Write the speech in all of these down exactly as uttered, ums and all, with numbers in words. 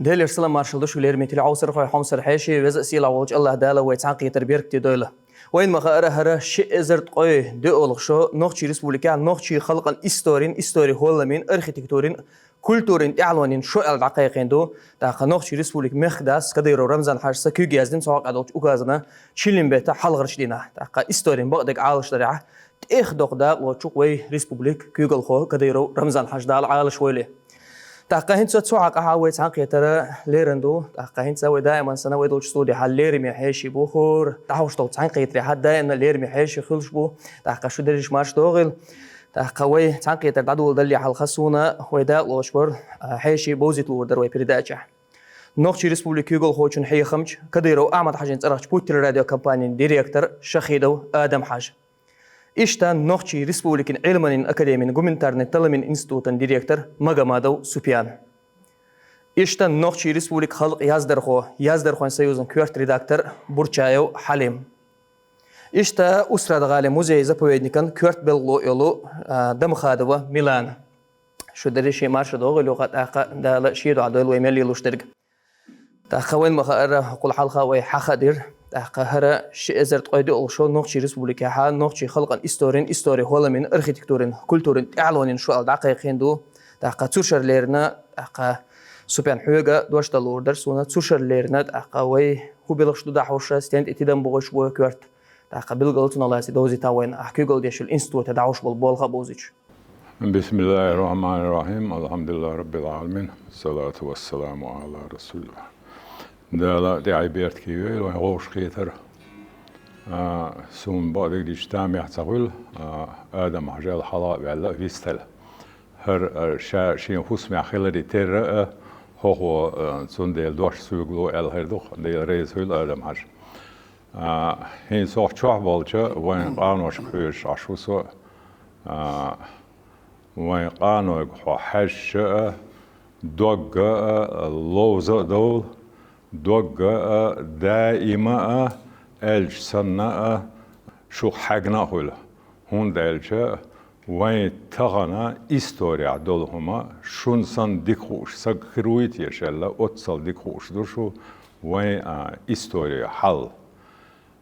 Делера салам-маршал ду шуьга, лераме телехьовсархой, хьомсара хьеший, веза а сийлахь волчу АллахӀ Дала вай цхьаьнакхетар беркате дойла. Вайна ма-хаъара, хӀара ши эзар ткъе доьалгӀа шо нохчийн республикехь нохчийн халкъан историн, истори-хӀолламийн, архитектурин, культурин тӀаьхьалонийн шо аьлла дӀакхайкхийна ду. ТӀаккха нохчийн республикан мехкдас Кадыров Рамзан-Хьаьжас куьйга яздина цу хьокъехь долчу указана чиллин беттан хьалхарчу дийнахь. ТӀаккха историн бакъдерг Ӏалашдарехь, тӀех доккха дакъалоцучух вай республикан куьйгалхо Кадыров Рамзан-Хьаьжа, Дала Ӏалашвойла. ТӀаккха хӀинца цу хьокъехь вай цхьаьнакхетар лерина ду. ТӀаккха хӀинца вай даиман санна вай долчу студехь лераме хьеший бу хӀора. ДӀахьош долу цхьаьнакхетарехь даимна лераме хьеший хуьлуш бу. ТӀаккха шу дерриш марша догӀийла. ТӀаккха вай цхьаьнакхетар дӀадоладалале хьалха суна вай дакъалоцуш верг, а, хьеший бовзийта луур дара вай передачехь. Нохчийн республикан куьйгалхочун хьехамча, Кадыров Ахьмад-Хьаьжин цӀарахчу «Путь» телерадиокомпанин директор Шахидов Адам-Хьаьжа. Иштта Нохчийн республикин Ӏилманийн академин гуманитарни талламийн институтан директор Магомадов Супьян. Иштта Нохчийн республикан халкъан яздархо, яздархойн союзан коьрта редактор Бурчаев Хьалим. Иштта Устрада-ГӀалин музей-заповедникан коьрта белхало йолу, а, Дамхадова Милана. Шу дерриш марша догӀийла, юха тӀаккха Дала шен дуьхьа дойла вай мел лелош дерг. ТӀаккха вайна ма-хаъара, хӀокхул хьалха вай хьахадира. ТӀаккха хӀара ши эзар ткъе доьалгӀа шо нохчийн республикехь нохчийн халкъан историн, истори-хӀолламийн, архитектурин, культурин тӀаьхьалонийн шо аьлла дӀакхайкхийна ду. ТӀаккха цу шарахь лерина, тӀаккха Супьян, хьоьга дош дан луур дара суна, цу шарахь лерина, тӀаккха вай хӀун белхаш ду дӀахьош, стен тӀе тидам бохуш бу коьрта. ТӀаккха билггал цунах лаьцна довзийтахьа вайна ахь куьйгалла дешчу институте дӀахьош болу болх а бовзуьйтуш. Бисмиллахир-рахманир-рахим. Алхьамдулиллахи раббил Ӏаламин. Салату вассаламу Ӏала расулиллах. Дала тӀаьхье беркате йойла вайн вовшахкхетар. А, суна бакъдерг дича тамехь ца хуьлу, а, Адам-Хьаьжа хьалха а ваьлла а вистхила. ХӀара, а, ша шен хӀусамехь хиларе терра а, хӀокхо, а, цундела дош соьга ло аьлла хир ду-кх, Дела реза хуьлда, Адам-Хьаьжа. А, хӀинца хӀокху чохь болчу вайн къаношка хьоьжуш Ӏаш ву со. А, вайн къанойга хьо хьаьжча а, догга а, ловза а довла, догга а, даима а, аьлча санна а, шух хьегна а хуьлу. ХӀунда аьлча вайн тахана исторехь долу хӀума шуна санна дика хууш саг хир вуй те шаьлла, оццал дика хууш ду шу вайн, а, историн хьал.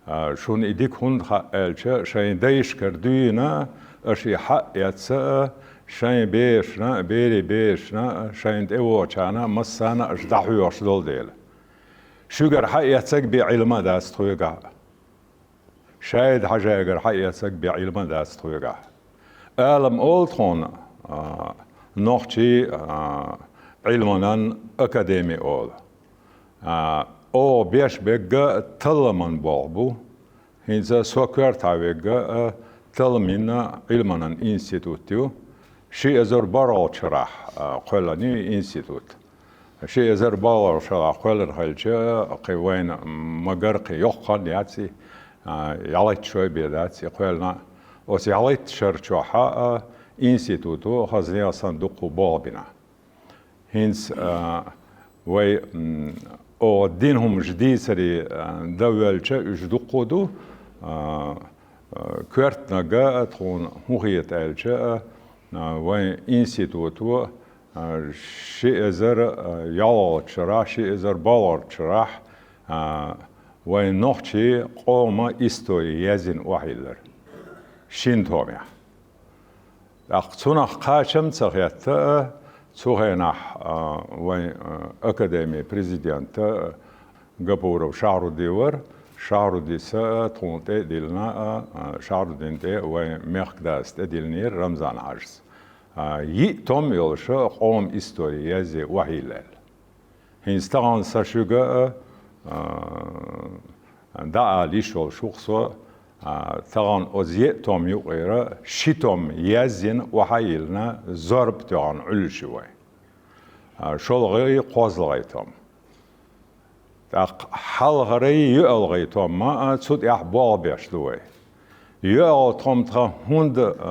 А, шуна и дика хӀунда хаьа аьлча, шайн дайшкара дуьйна аша и хьа а эцна а, шайн берашна а, берийн берашна а, шайна тӀевогӀучарна а, массарна а аша дӀахьоьхуш долу дела. Шуьгара хьа а эцнарг бен Ӏилма а дац тхоьгахь. Шаид-Хьаьжагара хьа а эцнарг бен Ӏилма а дац тхоьгахь. Алам олу тхуна, а, нохчийн, а, Ӏилманан академи олу. А, оха беш берг а талламан болх бу. ХӀинца со коьртехь верг а талламийн, Ӏилманан институт ю. Ши эзар бархӀалгӀачу шарахь, а, кхоьллина ю и институт. Ши эзар бархӀалгӀачу шарахь кхоьллина хилча, кхин вайна ма-гарра кхин йоккха хан яц и, а, ялхитта шо бен дац и кхоьллина. Оцу ялхиттачу шар чохь а институто хаза нехан санна дуккха болх бина. ХӀинца, а, вай, м, оха дина хӀуманаш дийцаре, а, дан воьлча, уьш дуккха а ду, а, а, коьртаниг а тхуна хӀун хета аьлча, а, а, вайн институто, а, ши эзар, а, ялхалгӀачу шарахь, ши эзар болхалгӀачу шарахь, а, вайн нохчийн къоман истори язйина охьайиллира. Шина томехь. ТӀаккха цунах кхачам а ца хетта, а, цу хенахь, а, вайн, а, академин президент, а, Гапуров Шахьрудди вара, Шахьруддис, а, тхуна тӀе а диллина, а, а, Шахьруддин тӀе а вайн мехкдас тӀедиллинера Рамзан-Хьаьжас. А, йиъ том йолуш а къоман истори язъе охьайилла аьлла. ХӀинца тахана сан шуьга, а, а, дӀаала йиш йолуш ву-кх со, а, тахана оцу йиъ том юкъера ши том язйина охьайиллина зорба тоьхна Ӏуьллуш ю вай. А, шолгӀа, кхозлагӀа том. ТӀаккха хьалхара, йоьалгӀа том а цу тӀехь болх беш ду вай. ЙоьалгӀа том тхан хӀунда, а,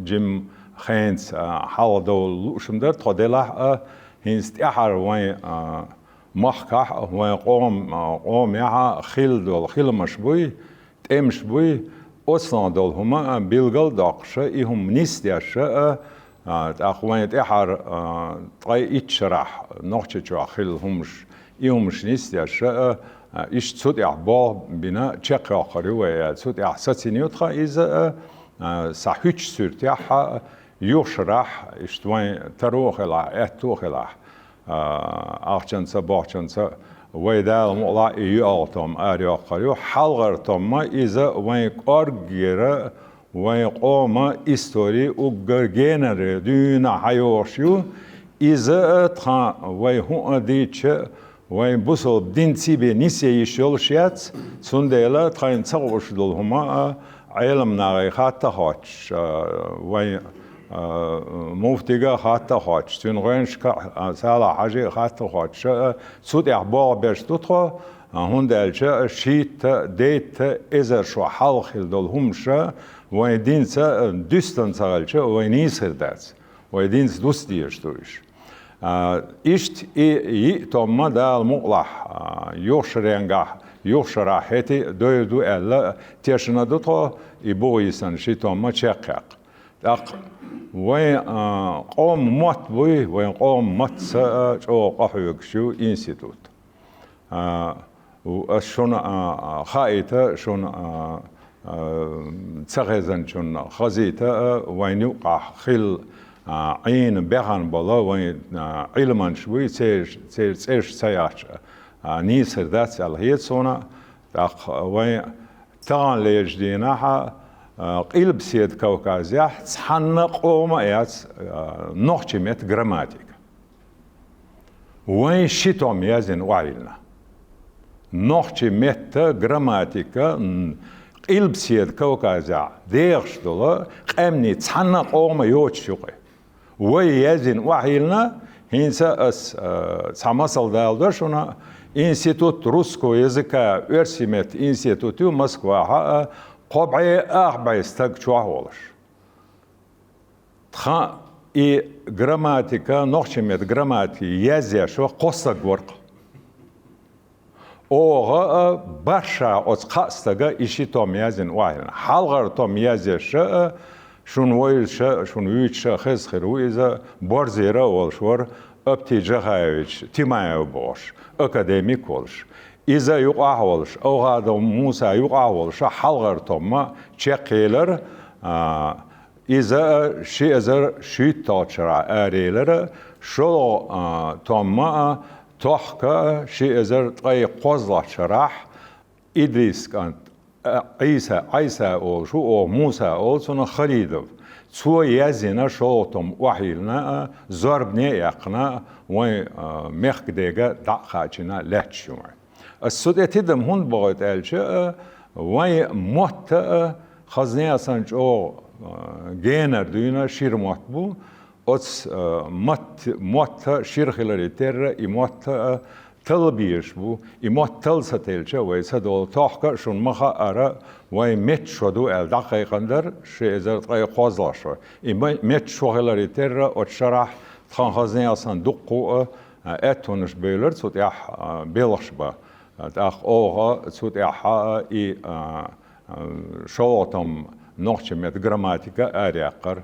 жим хенца, а, хьалха довла лууш ма дара тхо, делахь а, хӀинца тӀаьхьара вайн, а, махкахь а, вайн къом-, а, къомехь а хилла долу хиламаш буй, тӀемаш буй, оцунах долу хӀума а билгал а доккхуш а, и хӀума нисдеш а, А, тӀаккха вайн тӀехьара, а, ткъе итт шарахь Нохчийчохь хилла хӀумаш, и хӀумаш нисдеш а, а, иштта цу тӀехь болх бина чекхйоккхур ю вай, а, цу тӀехь сацийна ю тхан иза, а, а, схьахьуьттучу суьртехь, а, юха шарахь, иштта вайн таро а хилахь, аьтто а хилахь, а, ахчанца, бохчанца, вай Дала мукъалахь и йоьалгӀа том арайоккхур ю. ХьалхагӀа том а иза вайн кӀорггера, вайн къоман истори уггар генара дуьйна хьайогӀуш ю. Иза а тхан вай хӀун а дийцча, вайн бусалба динца бен нисе йиш йолуш яц, цундела тхайна ца хууш долу хӀума а Ӏеламнахе хатта а хоттуш, а, вайн, а, муфтига а хатта а хоттуш, цуьнан гӀоьнашка а, Салахь-Хьаже а хатта а хоттуш, а, цу тӀехь болх беш ду тхо, а, хӀунда аьлча шийтта, дейтта эзар шо хьалха хилла долу хӀумаш а вайн динца, а, дуьстина ца хилча, вай нийса хир дац. Вай динца дуста дезаш ду уьш. А, иштта и йиъ том а Дала мукъалахь, а, юха шаренгахь, юха шарахь хӀетте а дойр ду аьлла, тешна ду тхо, и бухахь йисина ши том а чекхъяккха. ТӀаккха вайн, а, къоман мотт буй, вайн къоман маттаца а чӀогӀа къахьоьгуш ю институт. А, у-, ас шуна, а, а, хаийта, шуна, а, а, ца хезначунна хазийта, а, вайна юккъахь хилла, а, Ӏийна баьхна болу вайн, а, Ӏилманчаш буй, церан, церан цӀераш ца яхча, а, нийса хир дац аьлла хета суна. ТӀаккха вайн таханлерчу дийнахь, а, Къилбаседа Кавказехь цхьанна къоман а яц, а, нохчийн меттан грамматика. Вайн ши том язйина охьайиллина. Нохчийн меттан грамматика, м, Къилбаседа Кавказехь дехаш долу къаьмнийн цхьанна а къоман йоцуш ю кхин. Вай язйина охьайиллина, хӀинца ас, а, цхьа масал даладо шуна, Институт русского языка, оьрсийн меттан институт ю Москвахь, а, кхо бӀе ах бӀе стаг чохь волуш. Тхан и грамматика, нохчийн меттан грамматика язъеш вара кхо стаг вара-кх. Оха а, бархӀ ша оцу кхаа стага и ши том язйина охьайиллина. ХьалхагӀа том язъеш а, шуна вевзаш а, шуна вуьйцуш а хезна хир ву иза, Борзера а волуш вара, Апти Джахаевич Тимаев бохуш, академик волуш. Иза юкъахь а волуш, Авгадов Муса юкъахь а волуш, хьалхагӀа том а чекхъелира, а, иза а ши эзар шийтталгӀачу шарахь араелира, шолгӀа, а, том а тохка а ши эзар ткъе кхозлагӀчу шарахь Идрис кӀант, а, Ӏийса, Ӏийса олуш ву, оха Муса олу цунах, Халидов. Цо язйина шолгӀа том охьайиллина а, зорбане а яьккхина а, вайн, а, мехкан дега дӀа а кхачийна лаьтташ ю вайн. Ас цу тӀе тидам хӀунда бохуьйту аьлча, а, вайн мотт а, хазне а санна чӀогӀа, а, генара дуьйна шира мотт бу. Оцу, а, мотт-, мотт а шира хиларе терра, и мотт а талла безаш бу. И мотт талла ца телча, вай ца долу тохка а шуна ма хаъара, вайн меттан шо ду аьлла дӀакхайкхина дара, ши эзар ткъе кхозлагӀа шо. И ма-, меттан шо хиларе терра, оцу шарахь тхан хазне а санна дуккха а, а, аьттонаш бевлира цу тӀехь, а, белхаш бан. А, тӀаккха оха цу тӀехь, а, и, а, а, шолгӀа том нохчийн меттан грамматика араяккхара,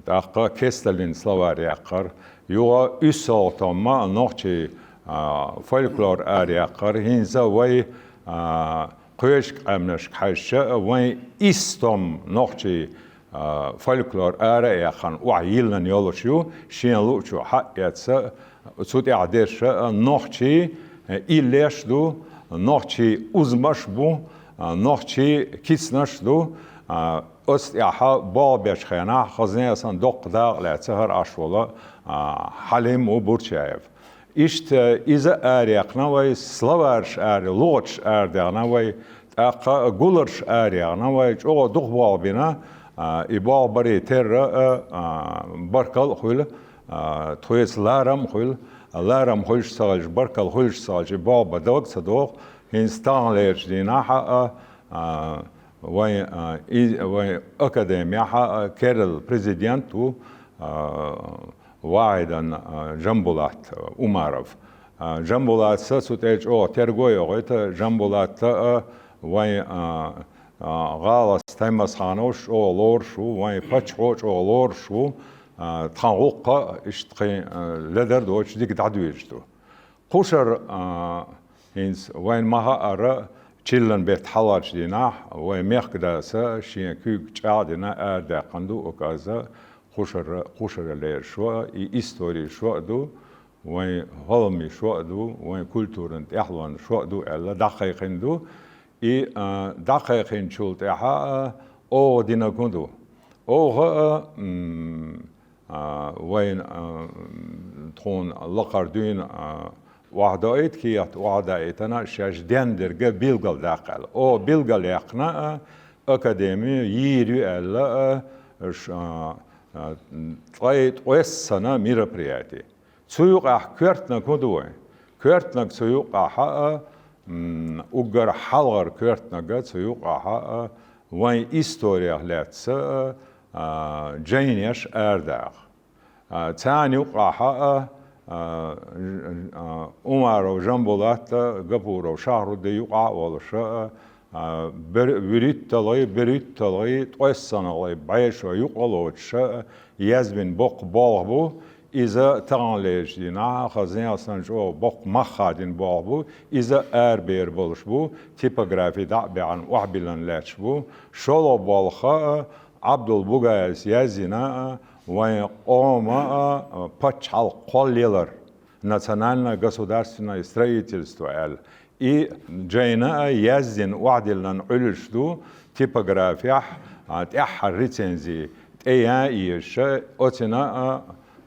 тӀаккха Кестеллин словарь яьккхара, юха уьссалгӀа том а нохчийн, а, фольклор араяккхара, хӀинца вай, а, кхечу къаьмнашка хьаьжча, вайн исс том нохчийн, а, фольклор ара а яьккхина, охьайиллина йолуш ю, шена луучу хьаэца, цу тӀехь дерш а нохчийн, а, иллеш а ду, нохчийн узамаш а бу, а, нохчийн кицанаш а ду, а, оцу тӀехь болх бечу хенахь, хазне а санна доккха дакъа лаьцна хӀара Ӏаш волу, а, Хьалим ву Бурчаев. Иштта иза араяьккхина вай, словарш ара, лугӀаташ арадаьхна вай, тӀаккха гуларш арадаьхна вай, чӀогӀа дукха болх бина, а, и болх баре терра а, а, баркалла а хуьлу, а, тхоьца ларам а хуьлу, ларам хуьлуш ца хилча, баркалла хуьлуш ца хилча, и болх бан дог а ца догӀу, хӀинца таханлерчу дийнахь а, а, вайн, а, и, вайн академехь а керла президент ву, а, Вахьидан, а, Жамбулат Умаров. А, Жамбулатца цу тӀе чӀогӀа терго а йохуьйту, Жамбулат а вайн, а, а, гӀалас Таймасхановс чӀогӀа лоруш ву, вайн паччахьо а чӀогӀа лоруш ву, А, тхан гӀуллакх иштта кхин, а, ледар доцуш дика дӀадоьжуш ду. Кхушара, а, хӀинца вайна ма хаъара, чиллан бетта хьалхарчу дийнахь вайн мехкадас шен куьйга чӀагӀдина арадаьккхина ду указа кхушара, кхушара лерашо а, и историйшо а ду, вайн хӀолламашо а ду, вайн культуран тӀаьхьалонашо а ду аьлла, дӀакхайкхина ду. И, а, дӀакхайкхинчул тӀаьхьа, а, оха динарг хӀун ду? Оха, а, м, а, вайна, а, тхуна лакхара дуьйна, а, охьадоуьйту кехат, охьадаийтина, шаьш дендерг билгалдаккха аьлла. Оха билгалъяьккхина, а, академи йийр ю аьлла, а, ш-, а, а, ткъе ткъессана мероприяти. Цу юкъахь коьртаниг хӀун ду вайн? Коьртаниг цу юкъахь а, м, уггар хьалхара коьртаниг цу юкъахь а, вайн историх лаьцна а, а, жайнаш арадаха. А, царна юкъахь а, а, ж-, а, Умаров Жамбулат а, Гапуров Шахрудди юкъахь а волуш а, а, бер-, вуьрхӀитталгӀий, берхӀитталгӀий, ткъессанхалгӀий бӀешо юкъа лоцуш а, язбина боккха болх бу, иза таханлерчу дийнахь, хаза нехан санна чӀогӀа боккха мах хадийна болх бу, иза арабер болуш бу, типографи дӀа а баьхьна, охьабиллина лаьтташ бу. ШолгӀа болх а, Ӏабдул-Бугаевс язйина а, вайн къоман а, пачхьалкх кхоллаялар, национальное государственное строительство аьлла. И жайна а язйина охьадиллина Ӏуьллуш ду типографехь, а, тӀаьххьара рецензи тӀе ян а езаш, оцина а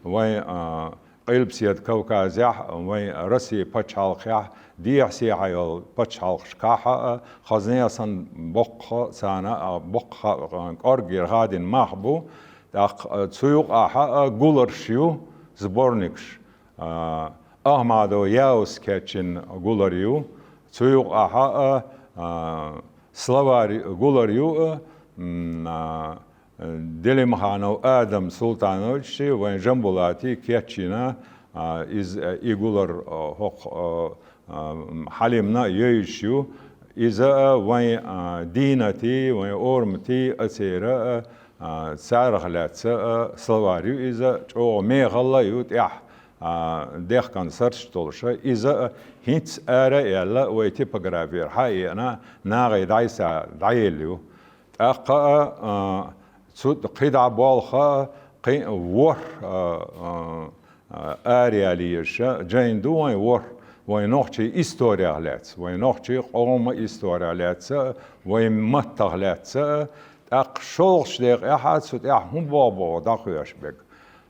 вайн, а, Къилбаседа Кавказехь, вайн Россия пачхьалкхехь, дехьа-сехьа йолу пачхьалкхашкахь а, хаза нехан санна боккха царна а, боккха, а, кӀорггера хадийна мах бу. ТӀаккха, а, цу юкъахь а гуларш ю, сборникаш. А, Ахмадов Яус кечйина гулар ю, цу юкъахь а, а, словарь гулар ю, а, м, а, Делимханов Адам Султановичи, вайн Жамбулати кечйина, а, из, а, и гулар, а, хӀокху, а, а, м, Хьалимна а йовзуш ю. Иза а вайн, а, дийнати, вайн орамати а церан а, а, царах лаьцна а словарь ю иза, чӀогӀа мехала а ю тӀехь, а, дехкан сарш долуш а. Иза а хӀинцца ара а яьлла, вай типографера хьа а еана, нахе дӀайса дӀаелла ю. ТӀаккха а, а, цу кхидӀа болх а, кхин а ворхӀ, а, а, а, араяла езаш а жайна ду вайн ворхӀ, вайн нохчийн историх лаьцна, вайн нохчийн къоман историх лаьцна а, вайн маттах лаьцна а. ТӀаккха шолгӀачу декъехь а цу тӀехь хӀун болх бу дӀакхоьхьуш берг?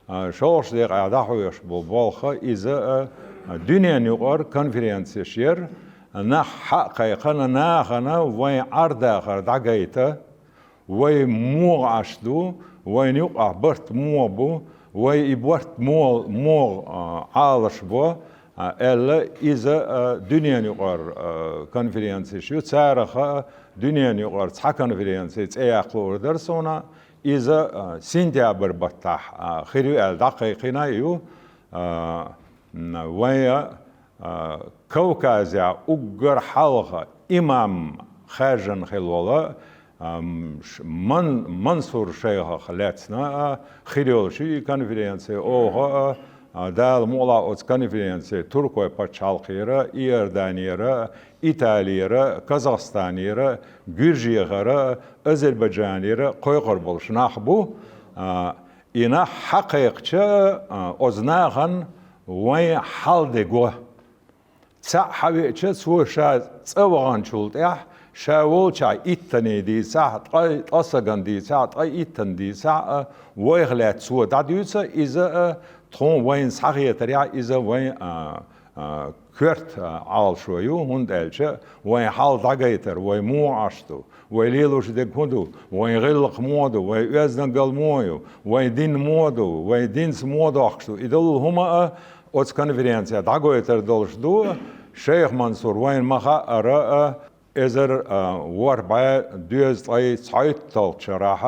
А, шолгӀачу декъехь дӀакхоьхьуш болу болх а иза, а, дуьненан юкъара конференцеш яра, нах хьа а кхайкхина, нахана вайн Ӏардахар дӀагайта, вай муха Ӏаш ду, вайна юкъахь барт муха бу, вай и барт муха, муха, а, Ӏалаш бо, а, аьлла, иза, а, дуьненан юкъара, а, конференцеш ю. Царах а дуьненан юкъара цхьа конференци цӀе яккха луур дара суна. Иза, а, сентябрь баттахь, а, хир ю аьлла дӀакхайкхина а ю. А, м, вайн, а, Кавказехь уггар хьалха имам хаьржина хилла волу, ам, ш-, Ман-, Мансур шайхах лаьцна а хир йолуш ю и конференци. Оха а, а, Дала мукъалахь оцу конференци Туркойн пачхьалкхера, Иорданера, Италера, Казахстанера, Гуьржехара, Азербайджанера кхойкхур болуш нах бу. А, и нах хьакхайкхича, а, оцу нахана вайн хьал де го. Цхьаъ хьавеача, цо ша цӀа ваханчул тӀаьхьа, ша волчохь иттанна дийцахь, ткъа, ткъа стагана дийцахь, ткъа иттанна дийцахь а, вайх лаьцна цо дӀадуьйцу, иза а, тхуна вайна схьахетарехь, иза вайн, а, а, коьрта, а, Ӏалашо ю, хӀунда аьлча вайн хьал дӀагайтар, вай муха Ӏаш ду, вай лелош дерг хӀун ду, вайн гӀиллакх муха ду, вайн оьздангалла муха ю, вайн дин муха ду, вайн динца муха дохкуш ду. И долу хӀума а оцу конференцехь дӀагойтар долуш ду. Шайх Мансур вайна ма хаъара а, эзар, а, ворхӀ бӀе дезткъе цхьайтталгӀачу шарахь,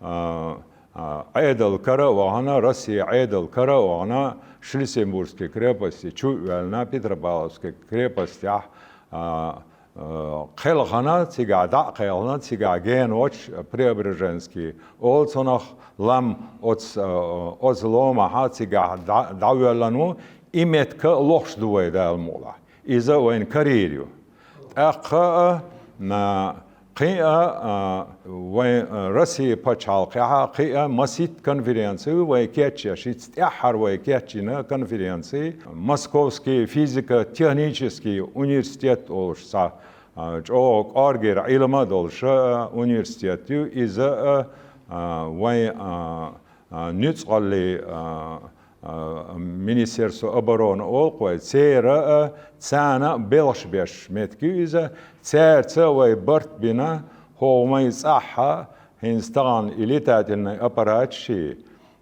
а, а, Ӏедал кара а вахана, Россия Ӏедал кара а вахана, Шлиссенбургский крепости чу а ваьллина, Петропавловский крепостехь, а, э, кхелхана, цигахь дӀа а кхелхана, цигахь геночу Преображенский олу цунах, лам оц-, э, оцу ломахьа цигахь дӀа-, дӀавоьллан ву, и меттиг а лохуш ду вай Дала мукъалахь. Иза вайна карийр ю. ТӀаккха а, на, кхин а, а, вайн, а, Россия пачхьалкхехь а кхин а масийтта конференци вай кечъеш, хӀинца тӀаьххьара вай кечйина конференци, Московский физико-технический университет олуш цхьа, а, чӀогӀа кӀоргера Ӏилма а долуш, а, университет ю. Иза, а, а, вайн, а, а, нуьцкъаллин, а, а, Министерство обороны олу-кх вай, церан а, царна а белхаш беш меттиг ю иза, цаьрца а вай барт бина, хӀокху вайн цӀахь а, хӀинца тахана и летательный аппараташ,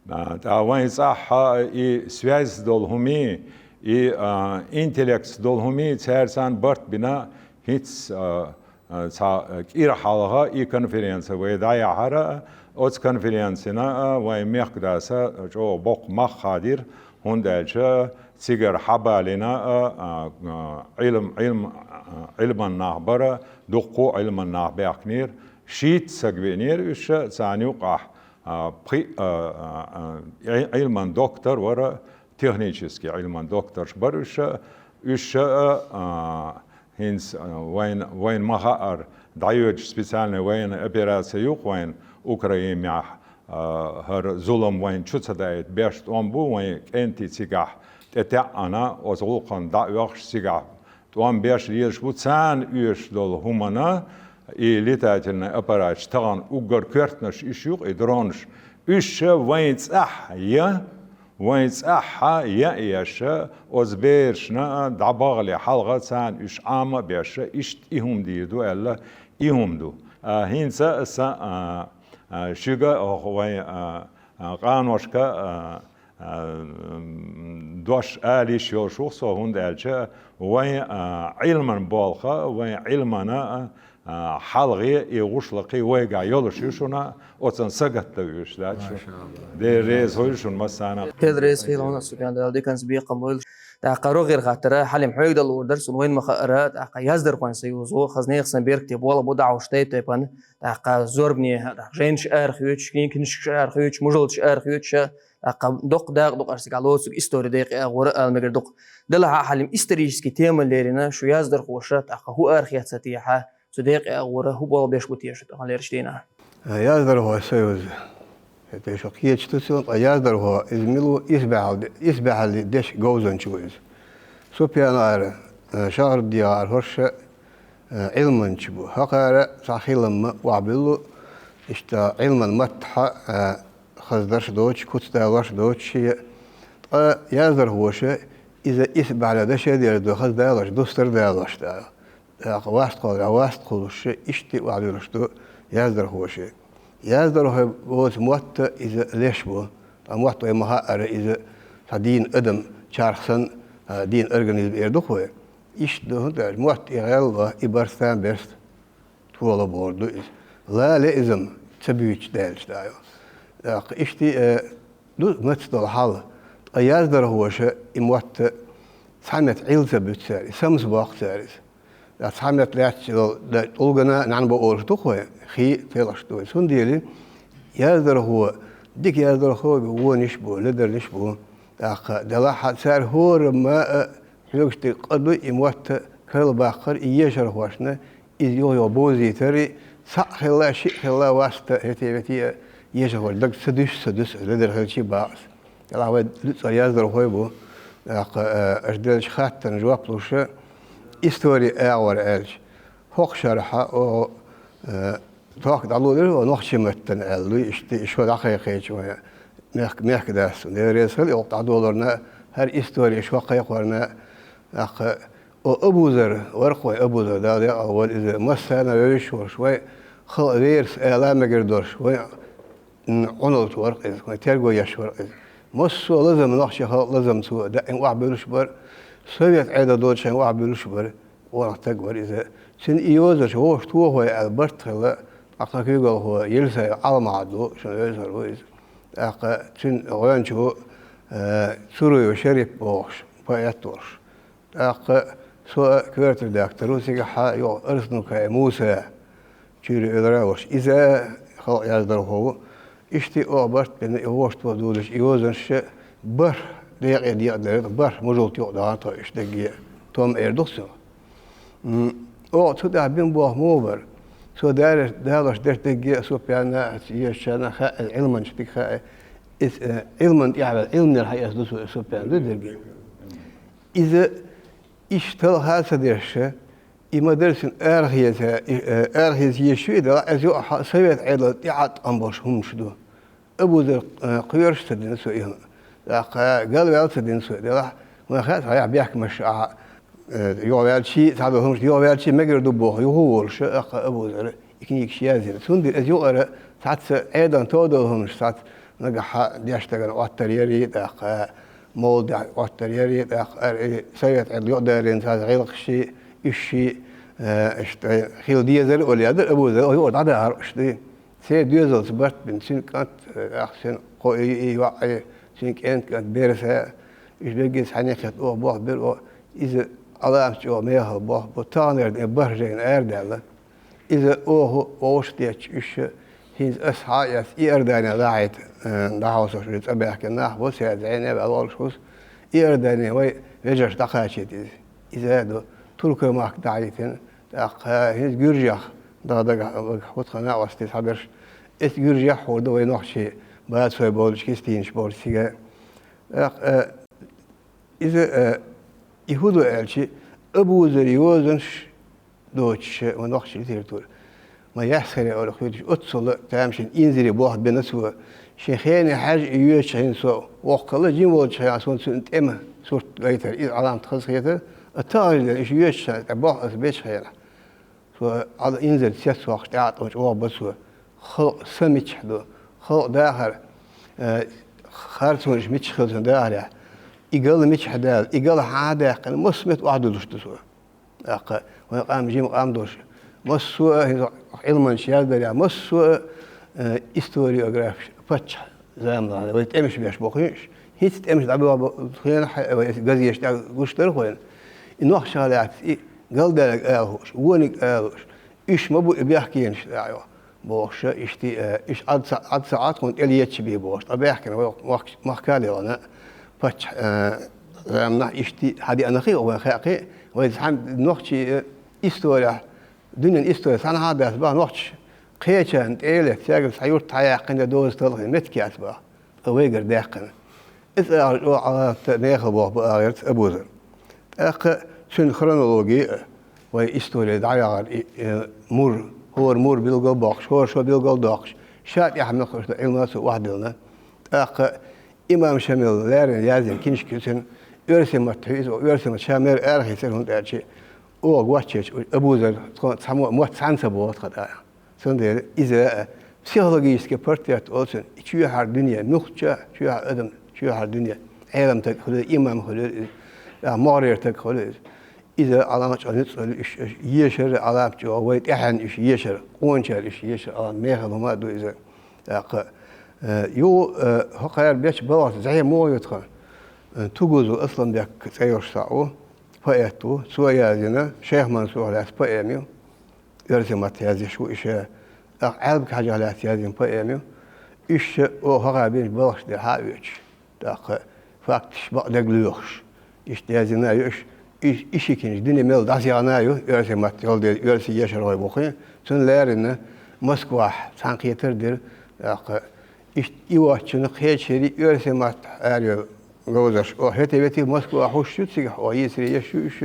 а, тӀаккха вайн цӀахь а и связь долу хӀума, и, а, интеллект долу хӀума, цаьрца а барт бина, хӀинца, а, а, цхьа, а, кӀира хьалха и конференци вай дӀаяьхьира. Оцу конференцина, а, вайн мехкадас чӀогӀа боккха мах хадийра, хӀунда аьлча цигара хьабалийна, а, а, а, Ӏилм-, Ӏилм-, а, Ӏилман нах бара, дуккха а Ӏилман нах баьхкинера, шийтта саг веанера уьш, царна юкъахь, а, пхи-, а, а, а, Ӏи-, Ӏилман доктор вара, технический Ӏилман докторш бара уьш, уьш, а, а, ХӀинца, а, вайн, вайн ма-хаъара, дӀайоьдуш специальная военная операция ю-кх вайн Украинехь, а, хӀара зулам вайн чу ца даийта беш тӀом бу, вайн кӀентий цигахь тӀетаьӀӀана, оцу гӀуллакхана дӀа а оьхуш цигахь тӀом беш лелаш бу, царна оьшуш долу хӀумана, и летательный аппараташ тахана уггар коьртанаш уьш ю-кх, и дронаш, уьш вайн цӀахь я, вайн цӀахь а яа еш, оцу берашна а дӀабахале хьалха царна уьш Ӏама а беш, иштта и хӀума дийр ду аьлла, и хӀума ду. А, хӀинца а сан, а, а, шуьга а, хӀокху вайн, а, а, къаношка, а, а, м, дош ала йиш йолуш ву-кх со, хӀунда аьлча вайн, а, Ӏилман болх а, вайн Ӏилмана а, а, хьалхе и гӀушлакхий вайгахь йолуш ю шуна, оцунна сагатдан вуьйш дац шу. Машалла. Дела реза хуьлда шуна массарна. Дела реза хуьлда хьуна, Субхан Дала, диканца бекхам бойла. ТӀаккха рогӀера хаттар, Хьалим, хьоьга дала луур дара, суна вайна ма-хаъара, тӀаккха яздархойн союзо, хаза нехан сан беркате болх бу дӀахьош тайп-тайпана, тӀаккха зорбане, тӀаккха жайнаш арахоьцуш, книг-, книжкаш арахоьцуш, мужалдаш арахоьцуш, тӀаккха доккха дакъа ду-кх аса цигахь лоцург истори декъе а гӀора ала мегар ду-кх. Делахь а, Хьалим, исторический тема лерина, шу яздархоша, тӀаккха хӀун арахецна техьа, цу декъе а гӀора хӀун болх беш бу теша тахана лерачу дийнахь? Яздархойн союз. ХӀета шу кхеташ ду цунна, ткъа яздархо, иза мила ву, исбаьхьалла, исбаьхьаллин дешан говзанча ву иза. Супьянара, э, шахьар дегӀара хӀорш, э, Ӏилманча бу. ХӀокхара цхьа хилам ма охьабуьллу, иштта Ӏилман маттахь, э, хаза дарш доцуш, куц далош доцуш шен. Ткъа яздархоша иза исбаьхьалла дашедер ду, хаза далош, дустар далош дара. ТӀаккха васт кхолларехь васт кхуллуш, иштта а охьадуьллуш ду яздархоша. Яздархой боцу мотт иза леш бу. Ткъа мотт вай ма-хаъара, иза цхьа дийна адам чарх санна, а, дийна организм эр ду-кх вай. Иштта ду, хӀунда аьлча мотт и гӀело, и барт а, берст а тола бохург ду иза. Ла леазам ца буьйцуш даьлча дӀайо. ТӀаккха иштта, э, ду маца долу хьал. Ткъа яздархоша и мотт цхьа метта Ӏилла ца буьту цара, и самса боккху цара иза. Ткъа цхьа метта лаьтташ долу дан тӀулгана нӀаьнбан олуш ду-кх вай, хи а телхаш ду вай. Цундела яздархо, дика яздархо а бу, вонаш а бу, ледарлиш а бу. ТӀаккха делахь а цара хӀорамма а хьоьгуш дерг къа ду и мотт карла баккхар, и ешархошна иза юха-юха бовзийтар, цхьаъ хилла, шиъ хилла васт, хӀетте-вете а ешархоша даг ца дуьсу, ца дуьсу, ледар хилча а бакъ аса. Делахь вай дуьцкъара яздархой бу. ТӀаккха, э, аша деллачу хаттарна жоп луш, истори агӀор аьлча, хӀокху шарахь оха, э, тохка дӀалулира оха нохчийн маттана аьлла, иштта и шо дӀакхайкхийча вайн мехк-, мехкадас. Дела реза хуьлда оха дӀадолорна, хӀара истори шо кхайкхорна. ТӀаккха о Абузар вара-кх вайн, Абузар, Дала декъал войла иза, массарна а вевзаш волуш, вайн халкъан верас ала мегар долуш, вайн Ӏуналла вара-кх иза, вайн терго еш вара-кх иза. Массо а лазам, нохчийн халкъан лазам цо даим охьабуьллуш бара, совет Ӏедал долчу хенахь охьабуьллуш бара, къонах стаг вара иза. Цуьнан и йозанаш вовшахтохой аьлла барт хилла, тӀаккха тхан куьйгалхо Елисаев Ӏалмахьмад ву, шуна вевзар ву иза. ТӀаккха цуьнан гӀоьнча ву, э, Цуруев Шарип бохуш, поэт волуш. ТӀаккха Со коьртара дактор ву, цигахь йоӀ Арсанукаев Муса, Чуьйра-Эвлара волуш. Иза халкъан яздархо ву. Иштта оха барт бина, и вовшахтоха долуш и йозанаш бархӀ декъе декъаделира, бархӀ мужалта юкъа дахана тхо, иштта дагге том эр ду-кх цунах. М, оха цу тӀехь бина болх муха бара? Со дара-, далош дерг дерриге а Супьяна, езачарна хаьа, Ӏилманчашна дика хаьа. Иза, э, Ӏилман тӀехь ваьлла, Ӏилманера хьаэцна ду со, Супьян ду дерриге. Иза иштта талха ца деш, и ма-дарра цуьнан арахеца, и, э, арахеца езаш ю и, делахь иза юкъахь совет Ӏедал тӀеӀаткъам болуш хӀуманаш ду. Абузар, э, кхоьруш а ца дина со и хӀума. ТӀаккха галваьлла а ца дина со и, делахь, вайн хаьа, цхьа бехкамаш а, э, юхаваьлча, цхьадолу хӀуманаш юхаваьлча мегар ду боху, юха а волуш, тӀаккха Абузара и книгаш язйина. Цундела иза юкъара цхьацца Ӏедална тоделла хӀуманаш, цхьацца нагахь деш дагана Ӏоттар яри, тӀаккха мовлидехь Ӏоттар яри, тӀаккха ара и совет Ӏедал юкъадарина цхьацца гӀиллакхаш, уьш, э, иштта хила дезара а олу ядар, Абузара юкъара дӀадахьара уьш ду. Церан доьзалца барт бина, цуьнан кӀант, э, тӀаккха цуьнан кхо и, и йоӀ, и, цуьнан кӀентан кӀант Берса, уьш берриге цхьаьна кхетта оха болх бира, оха иза Ӏаламат чӀогӀа мехала болх бу, таханара ден бархӀ жайна арадаьлла. Иза оха вовшах детташ, уьш хӀинца ас схьа а эцна, Иордане дӀахьийта, э, дӀахьовсош, уьш цӀа баьхкина нах бу, церан зӀене а ваьлла волуш ву со. Иордане вай вежарша дӀакхачийта иза. Иза а ду, Туркойн махка дӀахьийтина, тӀаккха хӀинца Гуьржех, дага-дага, хӀу тхан накъостий схьаберш, эцу Гуьржехь а хӀур ду вай нохчий, бацой болчу, кистийнаш болчу цига. ТӀаккха, э, иза, э, и хӀун ду аьлча, Абузара йозанаш доцуш, ма нохчийн литература. Ма яьссахьара олу хуьлуш, оццула тамашийна инзаре болх бина цо. Шен хене хьаьжжа и йоьшучу хенахь со воккхалла жима волчу хенахь, суна цуьнан тӀеман сурт гайтара, иза Ӏаламат хазахетара, а тахана ден, уьш йоьшучу хенахь, тӀе болх аса бечу хенахь. Со Ӏала инзаре цец воккхуш, тӀаьхьа тӀе чӀогӀа бо цо. Халкъан са мичахь ду, халкъан дахар, э, харцонаш мичахь хилла цуьнан дахарехь. И гала мичахь даьлла, и гала хьан а даьккхина, массо а метта охьадуьллуш ду цо. ТӀаккха вайн къам жима къам долуш, массо а хӀинца Ӏилманчаша яздарехь, массо а, э, историографаш паччахьан заманахь, вай тӀемаш беш бохуьйтуш, хӀинца тӀемаш дӀабоьлху хенахь, вай газеташ тӀехь гуш дара вайна. И нохчех лаьцна, и галдаьлларг ала хууш, вониг ала хууш, уьш ма бу и бехкенаш, тӀаккха бохуш, иштта, э, уьш Ӏад ца, Ӏад ца Ӏа тхуна тӀелеташ бен бохуш, ткъа баьхкина вай махка-, махка а лелхина, паччахьан, э, заманахь иштта хьадеана хи, вайн хаьа кхин, вай цхьаьна нохчийн, э, исторехь, дуьненан исторехь цхьанхьа а дац боху нохчаша кхечарна тӀе а летта, цаьргара цхьа юрт хьаяьккхина я доза талхийна меттиг яц боху, ткъа вайгара даьккхина. Иза агӀор чӀогӀа Ӏаламат мехала болх бу агӀерца Абузара. ТӀаккха цуьнан хронологи а, вай истори дӀаяхьар, и, э, мур, хӀора мур билгал боккхуш, хӀора шо билгал доккхуш, ша тӀехь муьлхха хӀуьтту Ӏилма цо охьадиллина. ТӀаккха имам Шамила леррина язйина киншка ю цуьнан, оьрсийн маттахь ю иза, оьрсийн матта ша мера арахецира, хӀунда аьлча оха гочйечу Абузара тхо цхьаммо а мотт цхьаьна ца боху тхан тӀехь. Цундела иза, э, психологический портрет олу цуьнан, и чоьхьара дуьне, муьлххачу чоьхьара адам, чоьхьара дуьне, Ӏеламстаг хуьлийла, имам хуьлийла иза, а, могӀарера стаг хуьлийла иза. Иза Ӏаламат чӀогӀа ницкъ хуьлу, уьш, уьш ешар Ӏаламат чӀогӀа, вай тӀаьхьенна уьш ешар, къоначарна уьш ешар Ӏаламат мехала хӀума а ду иза. ТӀаккха, э, юха, э, хӀокхара бечу балхаца зӀе муха ю тхан, э, Тугузов Асланбек цӀе йолуш цхьаъ ву, поэт ву, цо язйина, Шайх Мансурах лаьцна поэма ю. Оьрсийн маттахь язъеш ву и ша. ТӀаккха Ӏаьлбик-Хьаьжех лаьцна язйина поэма ю. Уьш ша оха хӀокхара бинчу балхашна тӀехь а воьдуш. ТӀаккха факташ бакъдерг лоьхуш. Иштта язйина а ю уьш. И, и ши киншка дуьне мел дӀасаяхна а ю, оьрсийн маттахь йолу дела, оьрсийн ешархой бу кхин. Цунна леррина Москвахь цхьаьнакхетар а дира. ТӀаккха иштта и воцчунна кхечу шерийн оьрсийн маттахь арайолу говзарш. Оха хӀетте-ветте Москвахь хьуш ю цигахь, оха йийсаре еш ю уьш.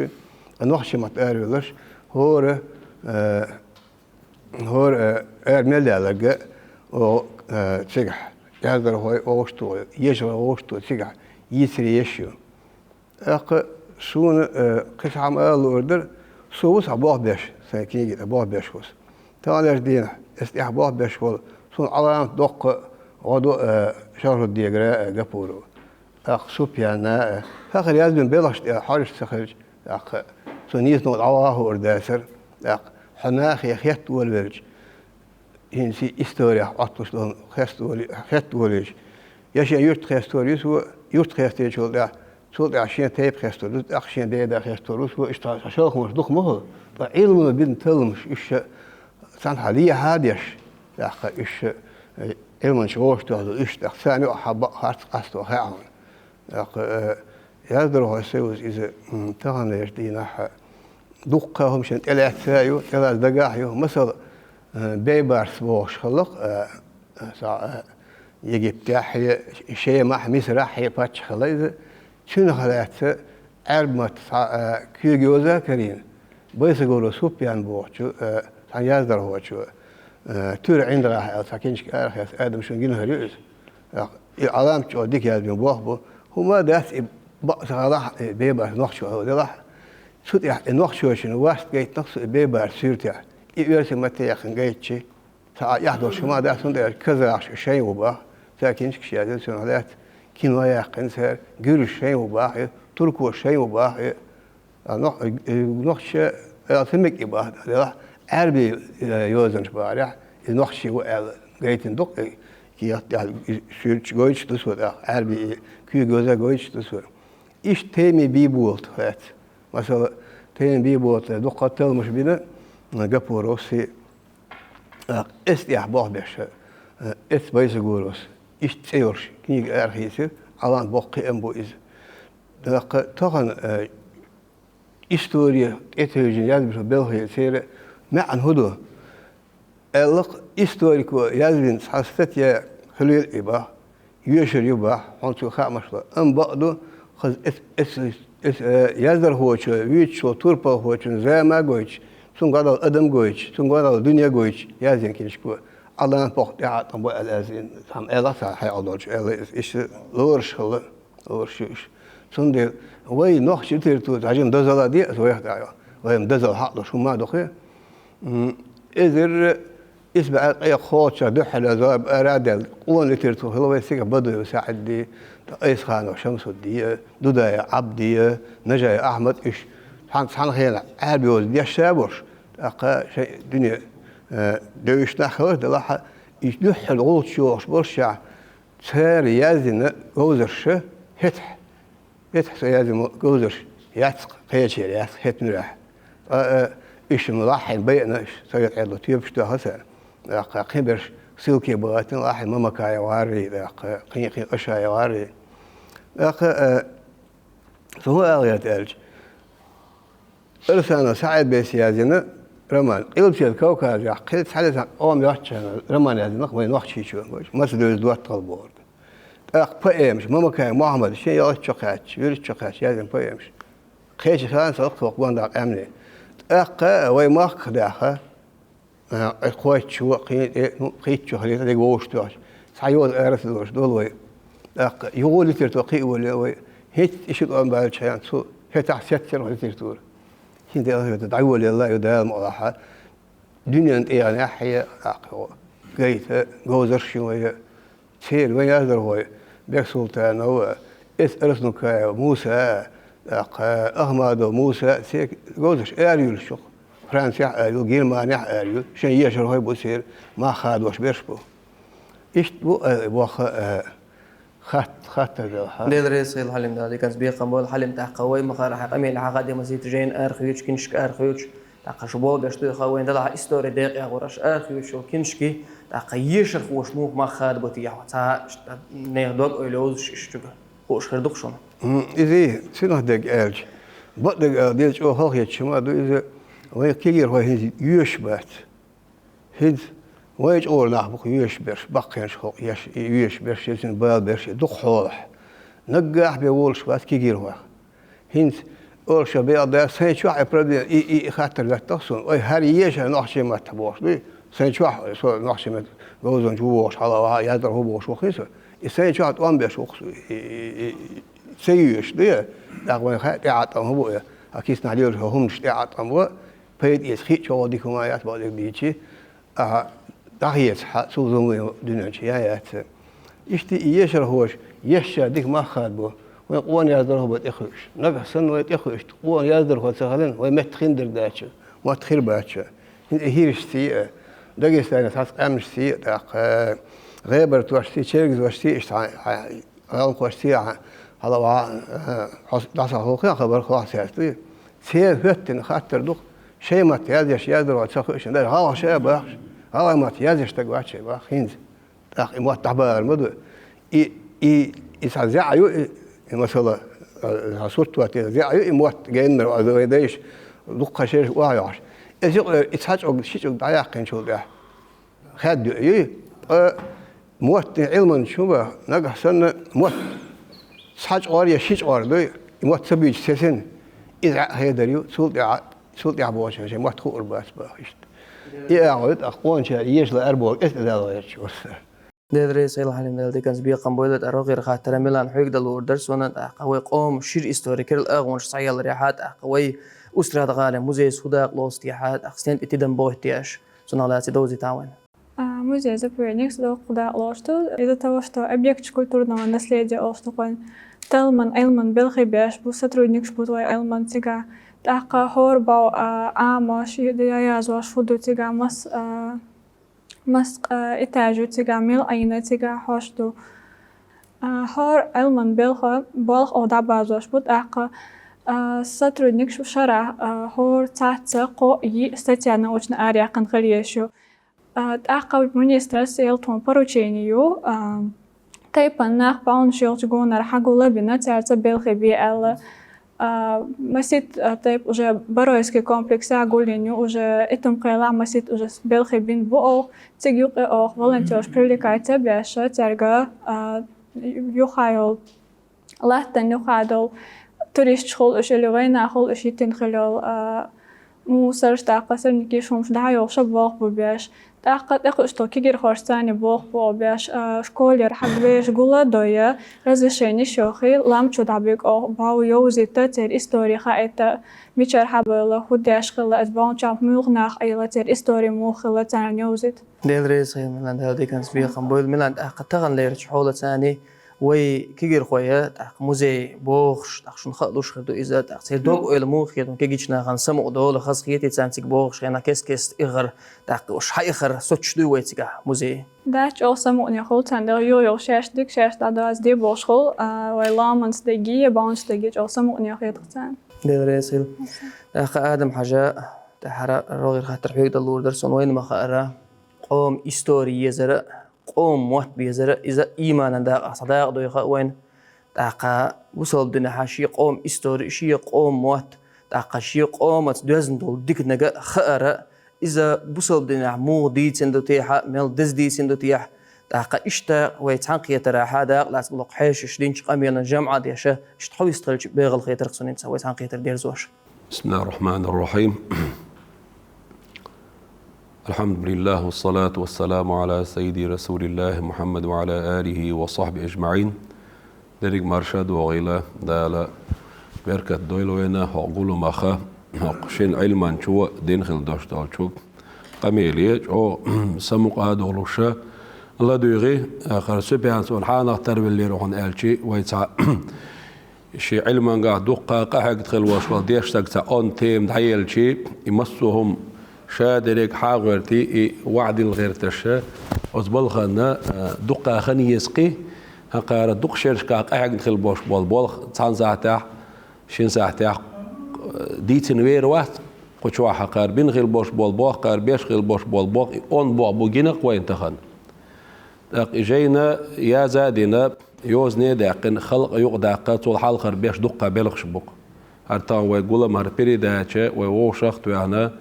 Ткъа нохчийн маттахь аравелларш, хӀора, э, хӀора, э, ара мел даьлларг а, оха, э, цигахь, яздархой вовшахтуху, ешархой вовшахтуху цигахь йийсаре еш ю. ТӀаккха суна, э, кхин цхьа хӀума ала луур дара, со ву цхьа болх беш, сайн книги тӀехь болх беш ву со. Таханлерчу дийнахь аса тӀехь болх беш волу, суна Ӏаламат доккха гӀо ду, э, Шархуддин Гра-, э, Гапуров. ТӀаккха Супьяна, э, хӀокхара язбина белхаш тӀехь хьожуш ца хилча, тӀаккха цунна йийцинарг дӀаваха хуур дацара, тӀаккха хьо нахе хетта волавелча, хӀинца исторехь Ӏотталуш долу хеста волий-, хетта волийча, я шен юрт хестор ю цо, юрт хестийчул тӀаьхьа Цул тӀаьхьа шен тайпа хестош ду, тӀаккха шен деда хестош ду, цо иштта цхьа шалхонаш дукха ма хуьлу. Ткъа Ӏилмано бина талламаш, уьш ша цхьанхьа лехьа а деш, тӀаккха уьш ша, э, Ӏилманча гӀош тоьхна, уьш тӀаккха царна юкъахь бакъ харц къасто хаьа хьуна. ТӀаккха, э, яздархой союз иза, м, таханлерчу дийнахь дуккха хӀума шен тӀелаьцна ю, тӀелаца дагахь ю. Масала, э, Бейбарс бохуш хиллакх, э, Цхьа, а, Египтехь, Шемахь, Мисрахь паччахь хилла иза. Цуьнах лаьцна Ӏаьрбийн маттахь цхьа, а, куьйга йоза карийна. Байсагуро Супьян бохучу, а, цхьана яздархочо, а, «Туьр Ӏиндагахь» аьлла цхьа киншка арахецна, Адам шуна гина хир ю иза. И Ӏаламат чӀогӀа дика язбина болх бу. ХӀума дац и бакъ ца хилахь, и Бейбарс нохчо хилла делахь. Цу тӀехь и нохчочун васт гайтинарг цу и Бейбарс суьртехь. И оьрсийн матте яьккхина гайтича, цхьа а эхь долуш хӀума дац, хӀунда аьлча казахаш шайн ву баха, цара киншкаш язйина, цунах лаьцна кино яьккхина цара, гуьржаш шайн ву баха, туркоша шайн ву баха, а, нох-, э, нохчаша аьлла ца мега и баха, делахь Ӏаьрбийн, э, йозанаш бахарехь, и нохчий ву аьлла гайтина ду-кх, э, кехат тӀехь, и суьрташ гойтуш ду цо тӀаккха, Ӏаьрбийн и куьйга йоза гойтуш ду цо. Иштта Тайми Бийболат лаьцна. Масала, Тайми Бийболата дуккха талламаш бина, э, Гапуровс, э, эс тӀехь болх беш, э, эс Байсагуровс. Иштта цӀе йолуш книга арахийцира, Ӏаламат боккха кхиам бу иза. ТӀаккха тахана, э, истори тӀетевжина язбеш белхийла церан маьӀна хӀун ду? Аьллакх, историко яздина цхьа статья хилийла и баха, йоьшур ю баха, хьуна цуьнан хаамаш ло. Амма бакъ ду, хаза эс-, эс-, эс-, э, яздархочо вуьйцучу турпалхочун зама а гойтуш, цуьнга гӀо дала адам а гойтуш, цуьнга гӀо дала дуьне а гойтуш, яздина киншка ву. Ӏаламат боккха тӀеӀаткъам бу аьлла яздина, цхьамма аьллакх цара хьекъал долчу, аьлла иза, иштта лоруш хилла, лоруш ю уьш. Цундела вай нохчийн литература хьажа-м дозалла де аса вайх тӀехь, вай-м дозалла хьакъ долуш хӀума а ду-кх. М, эзар исс бӀе ткъе кхоалгӀачу дуьххьара зорба ара а даьлла, къона литература хилла вай стигахь Бадуев СаӀиди, Айсханов Шамсудди, Дудаев Ӏабди, Нажаев Ахьмад, уьш цхьана, цхьана хенахь Ӏаьрбийн йоза дешша а болуш, тӀаккха шайн дуьне, э, девзаш нах хилар делахь, и дуьххьара гӀулч йохуш болуш, цара яздина говзарша хӀетахь. ХӀетахь со яздина говзарш яц-кх, кхечера яц-кх хӀетта муьрехь. Ткъа, э, уьш-м лахьийна байина, уьш Совет Ӏедало тоьпаш тоьхна цара. ТӀаккха кхин берш ссылке бахийтина, лахьийна Мамакаев гӀаррий, тӀаккха кхин, кхин Ашаев гӀаррий. ТӀаккха, э, со хӀун ала гӀерта аьлча, Арсанов СаӀид-Бейса яздина роман. Къилбаседа Кавказехь кхин цхьа деза къоман йоцчарна роман яздина-кх вайн нохчийчо, вайша, «Маца девза доттагӀалла» бохург. ТӀаккха поэмаш, Мамакаев Мохьмада шен ялхитта шо кхаьчча, вуьрхӀитта шо кхаьчча яздина поэмаш. Кхечу хенахь ца лакхахь гондахьа къаьмнийн. ТӀаккха вай махках даьхна, а, кхойтта шо, кхин тӀе, ну, пхийтта шо хилийта дерг вовшахтоьхча, цхьа йоза ара ца долуш долу вай. ТӀаккха юха литература кхиаволавелла вай. ХӀинца и ши тӀом баьллачу хенахь цу хӀетахь сецна литература. ХӀинца дӀайолаелла ю, Дала мукъ лахь, дуьненан тӀегӀанехь а, тӀаккха гайта говзарш ю вайн. Церан вайн яздархой Бексултанов, эс Арснукаев Муса, тӀаккха Ахмадов Муса, церан говзарш араюьйлуш ю-кх. Францехь а араюьйлу, Германехь а араюьйлу, шайн ешархой а бу церан, мах хадош берш а бу. Иштта бу, э, боху, э, хатт-, хаттар делахь. Дела реза хуьлда, Хьалим, Дала диканца бекхам бойла, Хьалим, тӀаккха вай ма-хаъара хьайн къамелехь хадийна масийтта жайна арахоьцуш, киншка арахоьцуш, тӀаккха шу болх беш дуьйхьа вайн делахь истори декъехь гӀураш арахоьцуш йолу киншки, тӀаккха ешархоша муха мах хадабо техьа, цхьа а нехан дог-ойла йовзуш иштта чуьра хууш хир ду-кх шуна. М, иза, цуьнах дерг аьлча, бакъдерг ала деза, чӀогӀа халахеташ хӀума ду иза, вайн кегийрхой хӀинца йоьшуш бац. ХӀинца вайн чкъурнах бу-кх йоьшуш берш, баккхийнаш хӀокху еш, и йоьшуш берш, я цуьнан бала берш, и дукха хьолахь. Наггахь бен волуш бац кегийрхой. ХӀинца олуш бен дац, сайн чохь а и проблема, и, и, и хаттар латтахь суна. Ой, хӀара ешар нохчийн маттахь бохуш дуй? Сайн чохь а, со нохчийн меттан говзанча ву бохуш, хьала ваха, яздархо ву бохуш ваххий со? И сайн чохь а тӀом беш ву-кх со, и, и, и, и, ца йоьшуш дуй? ТӀаккха вайн хаьа тӀеӀаткъам хӀун бу и? Хьан киснахь лелаш хӀуманаш тӀеӀаткъам бу, пайда эца хи а чӀогӀа дика хӀума яц, бакъдерг дийцича, ахьа дӀахецахь, цул зуламе дуьнен чу ян яц. Иштта и ешархоша ешча дика мах хадабо, вайн къона яздархо бан тӀекхуьуш. Нагахь санна вай тӀекхуьуш, къона яздархо ца хиларна, вайн меттах хиндерг дац, мотт хир бац. ХӀинца и хӀирашций а, Дагестанера цхьацца къаьмнашций а, тӀаккха гӀебартошций, чергазошций, иштта хьан, хьан, гӀалгӀахошций а, хьан, Хьала ваха, э, хьо дӀасахьулхе хабар хьох цаьрца. Церан хӀоьттина хаттар ду-кх, шайн матта язъеш яздаро ца хууш, даже гӀалгӀа ша а бахаш, гӀалгӀай матта язъеш стаг вац шайн бах хӀинца. ТӀаккха и мотт дӀабалар ма ду. И, и, и цхьа зӀе ю, и, и масала, э, цхьа сурт ватта, зӀе ю и мотт геннара, вай дайша дуккха шераш охьайохьаш. Иза юкъера и цхьа чӀуг, ши чӀуг дӀаяьккхинчул тӀехьа хаьдда ю. Ткъа мотт Ӏилманча хӀун баха, нагахь санна мотт цхьа чкъор я ши чкъор дуй, и мотт ца буьйцуш ца сина, иза Ӏа хедар ю, цул тӀаьхьа, цул тӀаьхьа бохучун шайн мотт хуур бац баха иштта. И агӀо ю тӀаккха къоначара еша лаар болу кӀезиг далла гӀерташ ву со. Дела реза хила, Хьалим, Дала диканца бекхам бойла, тӀаккха рогӀера хаттар Милан хьоьга дала луур дара суна, тӀаккха вай къоман шира истори керла агӀонаш схьаяларехьа, тӀаккха вай Устрада-ГӀалин музейс хӀун дакъа лоцу техьа, тӀаккха стенна тӀе тидам бохуьйту деш, цунах лаьцна довзийтахьа вайна. А, музейс, заповедникс доккха дакъа лоцуш ду. Из-за того, что объект культурного наследия олуш ду-кх вайн, талламан, Ӏилман белхи беш бу, сотрудникаш бу вай Ӏилман цигахь. ТӀаккха хӀора бов, а, Ӏама ши я язъеш хӀун ду цигахь, мас-, а, маскъа этаж ю цигахь, мел Ӏийна цигахь хьош ду. А, хӀора Ӏилман белха болх оха дӀабазош бу, тӀаккха, а, сотрудникаш шарахь, а, хӀора цхьацца кхо-йиъ статья научно араяьккхина хила езаш ю. А, тӀаккха министрас яла тхуна поручение ю, а, тайпана нах баланаш йолчу гонара хьагулбина, цаьрца белхи бе аьлла. А, масийтта, а, тайпа уже Баройский комплексехь гулйина ю, уже Итум-Кхелахь масийтта уже белхи бина бу оха. Цига юкъе оха волонтерш привлекать ца беш, цаьрга, а, юха йолу латтана юха долу туристаш хуьлу уьш, или вайнах хуьлу уьш йитина хила йолу, а, мусорш, тӀаккха сорнякаш, хӀумаш дӀайохуш болх бу беш. ТӀаккха тӀекхуьуш долу кегийрхошцани болх бу беш, а, школера хьагвеш гул а дой, разрешенеш йохий, лам чу дӀабуьгу оха, бов йовзийта, церан истори хаийта, мичара хьабевлла, хӀун деш хилла, оцу бовнчохь муьлха нах Ӏийла, церан истори муха хилла, царна йовзийта. Дела реза хила, Милан, Дала диканца бекхам бойла. Милан, тӀаккха таханлерчу хьолацани вай кегийрхой, тӀаккха музей бохуш, тӀаккха шуна хаа луш хир ду иза, тӀаккха церан дог-ойла муха хета, кегийчу нахана самукъадолу, хазахетий царна цига бохучу хенахь кест-кеста ихар, тӀаккха уьш хьаихар соцуш дуй вай цигахь музей? Дац, чӀогӀа самукъане хуьлу царна, дегӀ юха-юха шаьш дика, шаьш дӀадоза де бохуш хуьлу, а, вай ломанца дегӀе, бовнанца дегӀе чӀогӀа самукъане хеташ царна. Дела реза хила. ТӀаккха Адам-Хьажа, тӀаьххьара рогӀера хаттар хьоьга дала луур дара суна, вайна ма-хаъара, къоман истори езара, къоман мотт безара, иза ийманан дакъа, цхьа дакъа дуй хаьа вайна. ТӀаккха бусалба динехь шен къоман истори, шен къоман мотт, тӀаккха шен къомаца доьзна долу диканиг хаара, иза бусалба динехь муха дийцина ду техьа, мел деза дийцина ду техьа, тӀаккха иштта вай цхьаьнакхетарехь дакъа лаьцна болу хьешаш динчу къамелан жамӀа деш, иштта хьо вистхилча бегӀал хетарх суна хӀинца вай цхьаьнакхетар дерзош. بسم الله الرحمن الرحيم. الحمد لله والصلاة والسلام على سيد رسول الله محمد وعلى آله وصحبه أجمعين. Дерриг марша догӀийла, Дала беркат дойла вайна хӀокху гуламах, хӀокху шина Ӏилманчо дина хила дош долчу къамеле чӀогӀа самукъа а долуш ладуьйгӀи, ахара Супьян суна хьанах тарвеллера хьуна аьлчи, вай цхьа шен Ӏилмангахь дуккха къахьегна хила волуш волу дешна стаг цхьа онда тема дӀаелчи, и массо а хӀума ша дерриг хьагӀоьртий, и ваӀдил гӀерташ, оцу балханна, а, дуккха хан еза кхин, хӀокхара дукха шерашкахь къахьегна хила болуш болу болх цхьана сахьтехь, шина сахьтехь, а, дийцина вер вац, кху чохь хӀокхара бина хила болуш болу болх, кхара беш хила болуш болу болх, и онда болх бу гина-кх вайна тахана. ТӀаккха и жайна яза а дина, йозане а даьккхина, халкъа юкъадаккха, цул хьалхара беш дуккха белхаш бу-кх. ХӀара тахана вай гуламара передача, вай вовшах а тоьхна,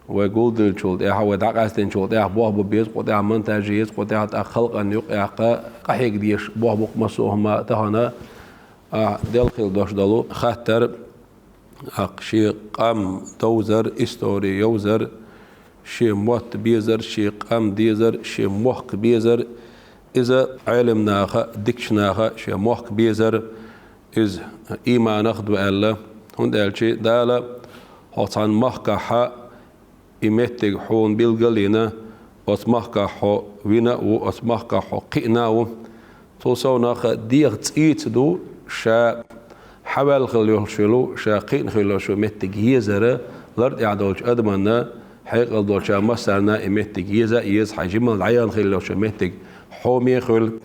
вай гулделлачул тӀаьхьа, вай дӀакъаьстинчул тӀаьхьа болх бу беза, кху тӀехь монтаж еза, кху тӀехь тӀаккха халкъана юкъаяккха, къахьега дезаш болх бу-кх массо а хӀума тахана, ахь делла хила дош долу хаттар, тӀаккха шен къам довзар, истори йовзар, шен мотт безар, шен къам дезар, шен мохк безар, иза Ӏеламнаха, дикачу наха шен мохк безар, иза ийманах ду аьлла, хӀунда аьлча Дала хьо цхьана махкахьа и меттиг хьуна билгал а йина, оцу махкахь хьо вина а ву, оцу махкахь хьо кхиъна а ву. Цул совнаха дегӀан цӀийца ду ша хьаваьлла хила йолуш йолу, ша кхиъна хила йолуш йолу меттиг езара, лар тӀехь долчу адаманна, хьекъал долчу массарна и меттиг еза а еза, хьайн жималла дӀаяхна хила йолуш йолу меттиг хьоме а хуьлу.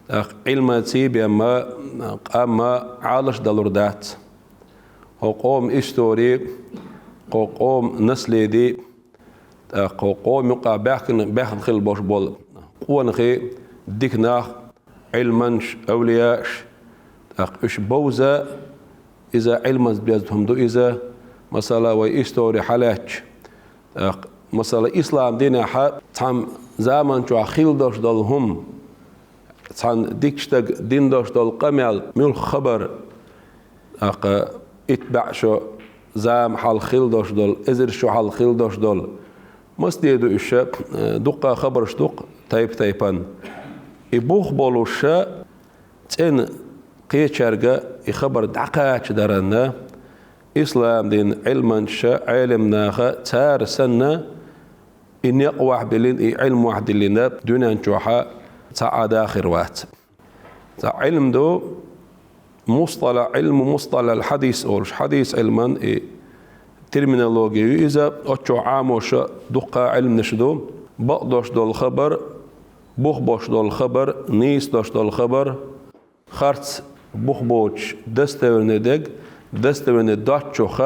ТӀаккха Ӏилманца бен къам Ӏалашдалур дац. Хьо къоман истори, хьо къоман наследи, тӀаккха хьо къоман юкъа баьхкина, баьхна хила болуш болу къонахий, дика нах, Ӏилманчаш, авлияаш, тӀаккха уьш бовза, иза Ӏилманца беза хӀума ду иза, масала, вай истори хьалаьцча, тӀаккха, масала, ислам динехь цхьана заман чохь хила долуш долу хӀума, цхьана дикачу стага дина долуш долу къамел, муьлха хабар, тӀаккха итт бӀе шо зама хьалха хила долуш долу, эзар шо хьалха хила долуш долу. Маса де ду уьш, э, дуккха хабарш ду-кх тайп-тайпана. И бух болуш, цӀена кхечаьрга и хабар дӀакхачадаранна, ислам дин Ӏилманчаша, Ӏелам наха цара санна, и некъ вахьа биллина, и Ӏилма вахьа диллина дуьнен чохьа цхьа а да хир вац. Цхьа Ӏилма ду, мустала Ӏилму, мустала хьадис олуш, хьадис Ӏилман и терминология ю иза, оцу чохь Ӏамоша дуккха Ӏилманаш ду, бакъдолуш долу хабар, бух болуш долу хабар, нийса долуш долу хабар, харц, бух боцуш, достоверный дерг, достоверный доцчух,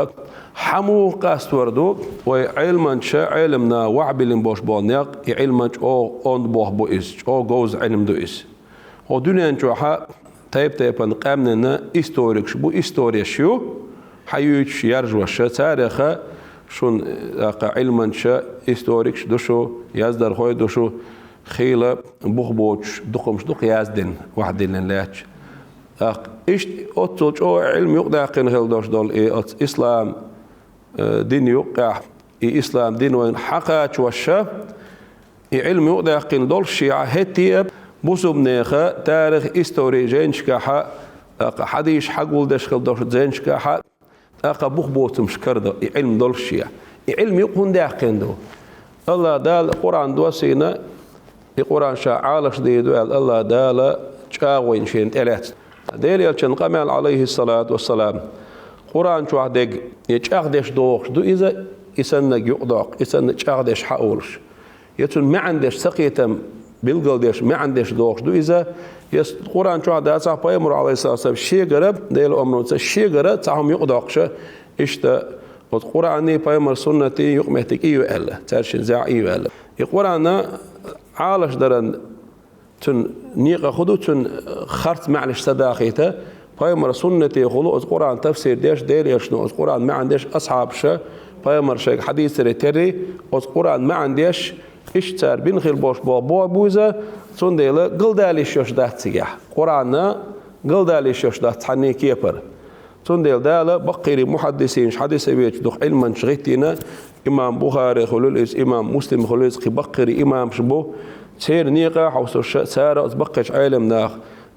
хьан муха къаставар ду, вай Ӏилманчаша, Ӏелам наха вахьа биллина болуш болу некъ, и Ӏилма чӀогӀа онда боху бу иза, чӀогӀа говза Ӏилма ду иза. Хьо дуьнен чохьа тайп-тайпана къаьмнана историкаш бу, истореш ю, хьан юьйцуш яржоша, цареха шуна, тӀаккха, Ӏилманчаша, историкаш ду шу, яздархой ду шу, хийла бух боцуш дукха хӀумаш ду-кх яздина, вахьа диллина лаьтташ. ТӀаккха иштта оццул чӀогӀа Ӏилма юкъадаьккхина хила долуш долу и оцу ислам, э, дин юккъехь, и ислам дин вайна хьакхачоша, и Ӏилма юкъадаьккхина долуш шехьа, хӀетте а бусулбанеха тарих, истори жайнашкахьа, тӀаккха хьадисаш хьагулдеш хила долуш жайнашкахьа, тӀаккха бух боцурш карадо, и Ӏилма долуш шехьа. И Ӏилма юкъа хӀунда даьккхина ду? АллахӀ Дала Къуръан доссийна, и Къуръан ша Ӏалашдийр ду аьлла, АллахӀ Дала чӀагӀо йина шена тӀелаьцна. Делан Элчан къамел, Ӏалайхиссалату вассалам, Къуръан чохь дерг, я чӀагӀдеш дохуш ду иза, и саннарг юкъадоккху, и санна чӀагӀдеш хьаолуш. Я цунна маьӀна деш, сакхетам билгалдеш, маьӀна деш дохуш ду иза. Я с-, Къуръан чохь дацахь, пайхамар, Ӏалайхиссалату вассалам, шегара, Делан омранца шегара цхьа хӀума юкъадоккхуша, иштта оцу Къуръанний, пайхамар суннатий юкъаметтиг и ю аьлла, цаьрга шен зӀе и ю аьлла. И Къуръан Ӏалашдаран цуьнан некъа хӀун ду, цуьнан харц маьӀнаш ца дахийта, пайхамар суннатехула оцу Къуръан тафсир деш, Делан Элчано оцу Къуръан маьӀна деш, асхьабаша, пайхамар шайга хьадийцаре терри, оцу Къуръан маьӀна деш, иштта цара бина хила болуш бо-, бо-, бу иза, цундела галдалийш йолуш дац цигахь. Къуръан галдалийш йолуш дац цхьанний кепара. Цундела Дала баккхийрий мухьаддисинаш, хьадис а веча дукха Ӏилманчаш гӀиттийна, имам Бухари хуьлийла иза, имам Муслим хуьлийла иза, кхин баккхийрий имамаш бу, церан некъа хьовсуша, цара оцу баккхийчу Ӏелам наха,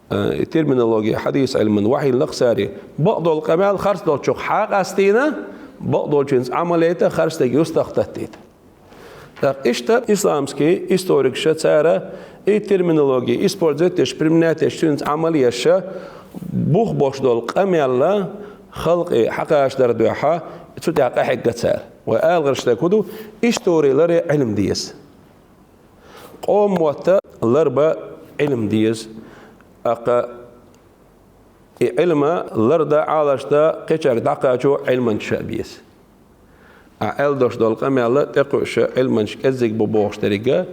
э, и терминология, хьадис Ӏилман вахьийна лакхсари, бакъдолу къамел харц долчух хьакъастийна, бакъдолчуьнца Ӏамал яйта, харц дерг юстах таттийта. ТӀаккха иштта исламский историкаша цара и терминология использовать деш, применять деш, цуьнца Ӏамал еш, бух болуш долу къамел халкъе хьакхачадар дуьхьа, цу тӀехь къахьегна цара. Вай аларш дерг хӀун ду, истори ларе Ӏилма деза. Къоман мотт ларбан Ӏилма деза. ТӀаккха и Ӏилма лардан, Ӏалашдан кхечаьрга дӀакхачо Ӏилманчаша а беза. Ахь аьлла долуш долу къамел тӀекхуьуш Ӏилманчаш кӀеззиг бу бохуш деррига.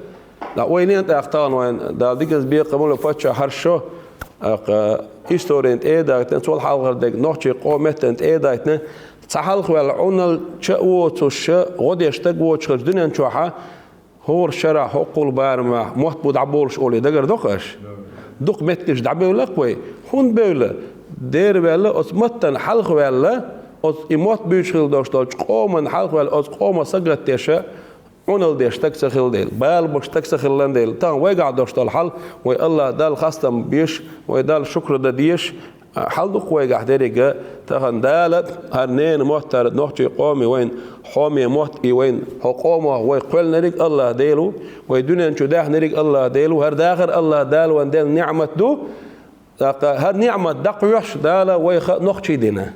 Ткъа вайна тӀаккха тахана вайн Дала диканца бекхам ло паччахь хӀара шо, тӀаккха историна тӀе а дайтина, цул хьалхара дерг нохчийн къоман меттана тӀе а дайтина, цхьа хьалхаваьлла Ӏуналча а воцуша, гӀо деш стаг воцуш хилча дуьнен чохьа, хӀора шарахь, хӀоккхул барамехь мотт бу дӀаболуш олий дагардо-кх аша? Дукха меттигаш дӀабевлла-кх вай. ХӀунда бевлла? Дера ваьлла, оцу маттана хьалхаваьлла, оцу и мотт буьйцуш хила долуш долчу къоман хьалхаваьлла, оцу къоман сагатдеша, Ӏунал деш стаг ца хилла дела, бала беш стаг ца хилла дела, тахана вайгахь долуш долу хьал, вай АллахӀ Далла хастам беш, вай Далла шукр дан дезаш, хьал ду-кх вайгахь деррига, тахана Дала хӀара ненан мотт, хӀара нохчийн къоман вайна хьоме мотт и вайна хӀокху къомах вай кхоьллинарг АллахӀ Дела ву, вай дуьнен чу даьхнарг АллахӀ Дела ву, хӀара дахар АллахӀ Дала вайна делла ниӀмат ду. ТӀаккха хӀара ниӀмат дӀакхоьхьуш Дала вайх нохчий дина.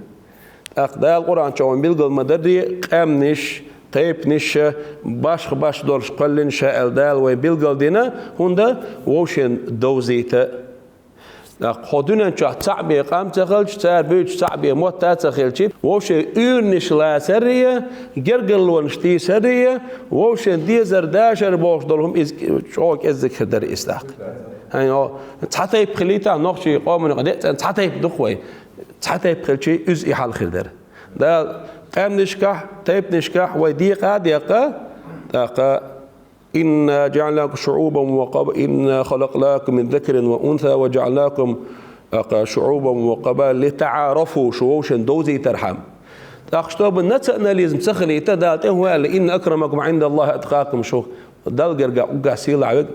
ТӀаккха Дала Къуръан чу вайна билгал ма-дарра, къаьмнаш, тайпанаш, башха-башха долуш кхоьллина ша аьлла Дала вайна билгал дина, хӀунда вовшийн довзийта. ТӀаккха хӀокху дуьнен чохь цхьаъ бен къам ца хилча, цара буьйцуш цхьаъ бен мотт а ца хилча, вовшийн уьйранаш лацаррий, гергарлонаш тийсаррий, вовшийн дезар, дашар бохуш долу хӀума иза чӀогӀа кӀеззиг хир дара иза тӀаккха. ХӀай, о, цхьа тайпа хилийта нохчийн къоман юкъа, де а цӀена цхьа тайпа ду-кх вай. Цхьа тайпа хилчий, иза и хьал хир дара. Дала къаьмнашкахь, тайпанашкахь вай декъа а декъна, тӀаккха «إنا جعلناكم شعوبا وقبائل، إنا خلقناكم من ذكر وأنثى وجعلناكم شعوبا وقبائل لتعارفوا», шу вовшийн довзийтархьама. ТӀаккха чтобы национализм ца хилийта, Дала тӀе хӀун аьлла: «إن أكرمكم عند الله أتقاكم», шу Далла гергахь уггар сийлахь верг,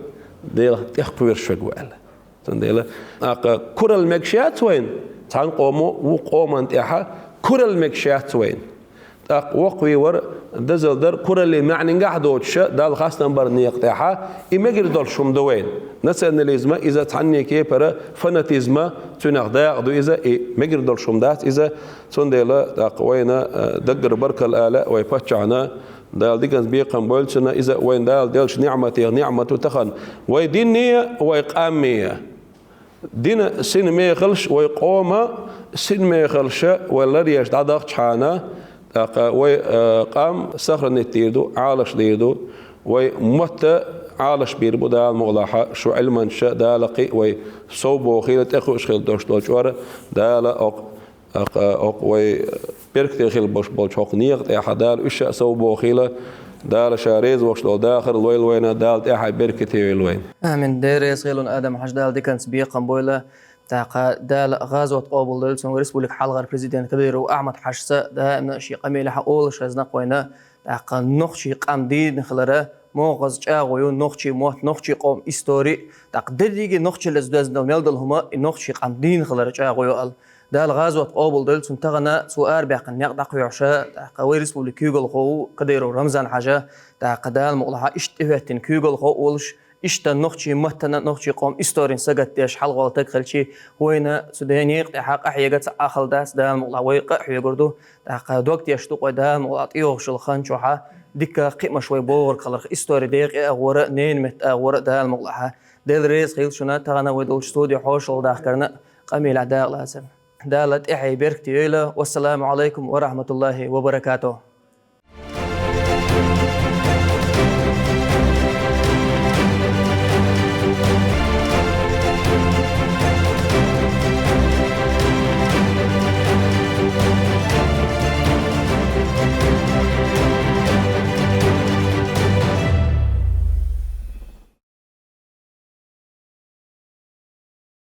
Делах тӀех кхоьруш верг ву аьлла. Цундела, тӀаккха куралла мегаш яц вайна, цхьана къомо вукху къоман тӀехь куралла мегаш яц вайна. ТӀаккха воккхаве вар, дозалла дар, кураллин маьӀнингахь а доцуш, Далла хастам бар некъа тӀехь, и мегар долуш хӀума ду вайна. Национализм, иза цхьанне кепара фанатизм, цуьнах дакъа ду иза, и мегар долуш хӀума дац иза. Цундела, тӀаккха вайна, э, даггара баркалла ала вай паччахьна, Дала диканца бекхам бойла цунна, иза вайна Дала деллачу ниӀматех ниӀмат ву тахана. Вай дине, вай къаме. Динан синмехаллаш, вай къоман синмехаллаш вай ларъеш дӀадахчахьана, тӀаккха вай, э, къам сохранить дийр ду, Ӏалаш дийр ду, вай мотт Ӏалаш бийр бу Дала мукъалахь, шу Ӏилманчаш Дала кхин а вай совбохийла, тӀекхуьуш хила долуш долчу чкъор Дала оккха, оккха, оккха вай беркате хила болуш болчу хӀокху некъа тӀехь Дала уьш а совбохийла, Дала Ша реза волуш долу дахар лойла вайна, Дала тӀаьхье беркате йойла вайна. Амин. Дела реза хуьлда, Адам-Хьажа, Дала диканца бекхам бойла. ТӀаккха Дала гӀазот къобалдойла цуьнан, республикан хьалхара президент Кадыров Ахьмад-Хьаьжас даимна шен къамелехь олуш хезна-кх вайна, тӀаккха нохчийн къам дийна хилар могӀаза чӀагӀо ю, нохчийн мотт, нохчийн къоман истори, тӀаккха дерриге нохчаллица доьзна долу мел долу хӀума и нохчийн къам дийна хилар чӀагӀо ю аьлла. Дала гӀазот къобалдойла цуьнан, тахана цо арабаьккхина некъ дӀакхоьхьуш, тӀаккха вай республикан куьйгалхо ву Кадыров Рамзан-Хьаьжа, тӀаккха Дала мукъалахь иштта тӀехӀоьттина куьйгалхо а волуш, иштта нохчийн маттана, нохчийн къоман историна сагатдеш хьалхавала стаг хилча, вайна цу ден некъа тӀехь къахьега цхьа а хала дац, Дала мукъалахь вай къа а хьоьгур ду, тӀаккха дог теш ду-кх вай Дала мукъалахь тӀейогӀуш йолу хан чохь а, дика кхиамаш вай богӀург хиларх, истори декъе а гӀора, ненан метта а гӀора Дала мукъалахь. Дела реза хуьлда шуна, тахана вай долчу студи хьошалгӀа дахкарна, къамелехь дакъалацарна. Дала тӀаьхье беркате йойла. Вассаламу Ӏалайкум ва рахьматуллахӀи ва баракатухӀ.